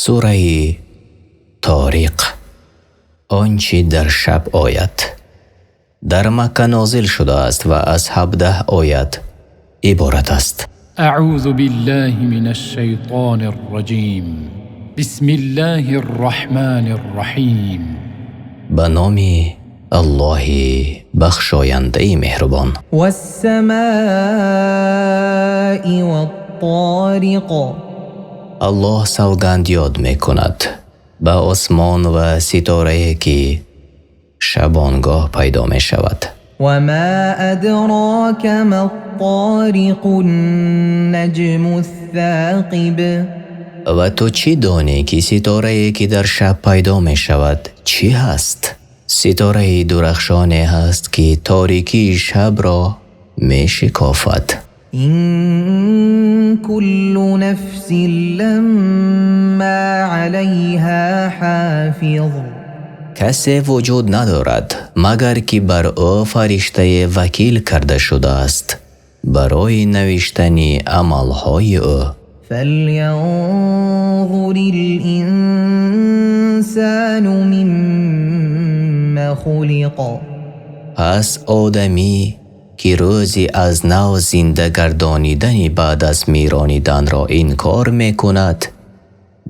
Сураи Ториқ, он чи дар шаб ояд, дар Макка нозил шудааст ва аз 17 оят иборат аст. Аъӯзу биллаҳи минаш-шайтонир-рожим. Бисмиллаҳир-раҳмонир-раҳим. Ба номи Аллоҳ бахшоянда меҳрубон. Вас-самои ват-ториқ. Аллоҳ савганд ёд мекунад ба осмон ва ситорае ки шабонгоҳ пайдо мешавад. Ва мо адрока мат-ториқ, ан-наҷмус-соқиб. Ва ту чӣ донӣ, ки ситорае ки дар шаб пайдо мешавад чӣ ҳаст? Ситораи дурахшоне ҳаст, ки торикии шабро мешикофад. Ин кулlu нафсин ламмо алайҳо ҳофиз. Касе вуҷуд надорад, магар ки бар ӯ фаришта вакил карда шудааст барои навиштани аъмолҳои ӯ. Фалянзурил-инсону мимма хулиқ. Пас одаме ки рӯзи аз нав зинда гардонидан баъд аз миронданро инкор мекунад,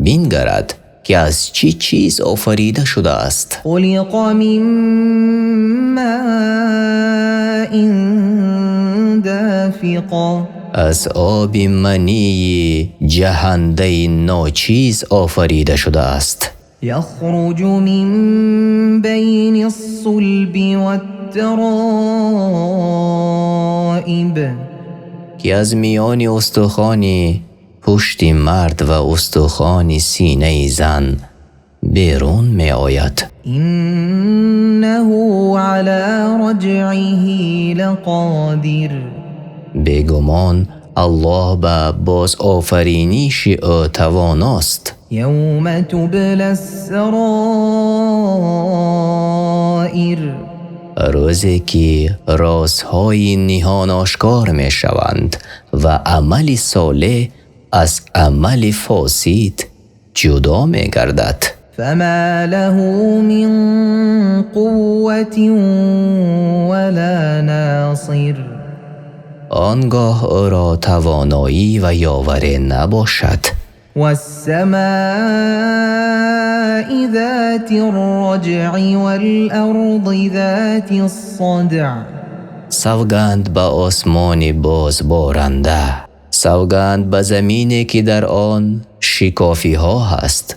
бингарад, ки аз чӣ чиз офарида шудааст. Хулиқа мин моин дофиқ. Аз оби мании ҷаҳандаи ночиз офарида шудааст. Яхруҷу мин байнис-сулби ват-тароиб. Ки аз миёни устухони пушти мард ва устухони синаи зан берун меояд. Иннаҳу ало раҷъиҳи лақодир. Бегумон Аллоҳ ба бозофаринии ӯ тавоност. Явма тублас-сароир. Рӯзе ки розҳои ниҳон ошкор мешаванд ва амали солеҳ аз амали фосид ҷудо мегардад. Фама лаҳу мин қувватин ва ло носир. Он гоҳ ӯро тавоноӣ ва ёварӣ набошад. Вас-самои зотир-раҷъи вал-арзи зотис-садъ. Савганд ба осмони бозборанда, савганд ба замине ки дар он шикофиҳо ҳаст,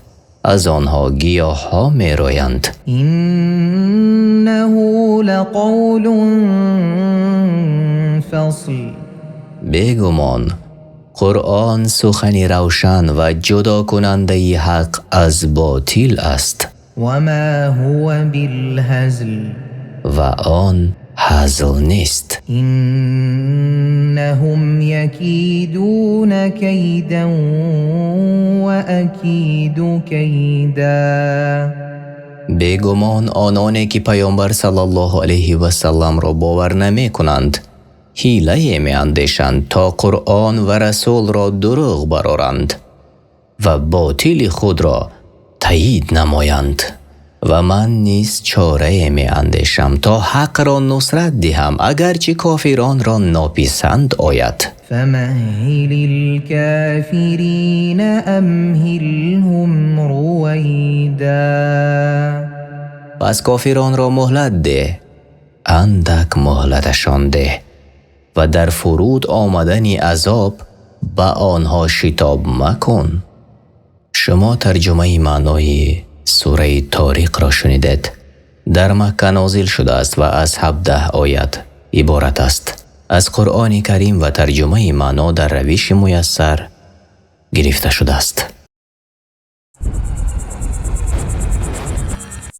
аз онҳо гиёҳҳо мерӯянд. Иннаҳу лақавлун фасл. Бегумон Қуръон сухани равшан ва ҷудокунандаи ҳақ аз ботил аст. Ва мо ҳува билҳазл. Ва он ҳазл нест. Иннаҳум якидуна кайдан ва акиду кайдан. Бегумон ононе ки Паёмбар саллаллоҳу алайҳи васаллам-ро бовар намекунанд, ҳилае меандешанд то Қуръон ва Расулро дурӯғ бароранд ва ботили худро тасдиқ намоянд. Ва ман низ чорае меандешам то ҳақро нусрат диҳам, агарчи кофиронро нописанд ояд. Фамаҳҳилил-кофирина амҳилҳум рувайда. Пас кофиронро муҳлат деҳ, андак муҳлаташон деҳ ва дар фуруд омадани азоб ба онҳо шитоб макун. Шумо тарҷумаи маънои сураи Ториқро шунидед. Дар Макка нозил шудааст ва аз 17 оят иборат аст. Аз Қуръони Карим ва тарҷумаи маъно дар равиши муяссар гирифта шудааст.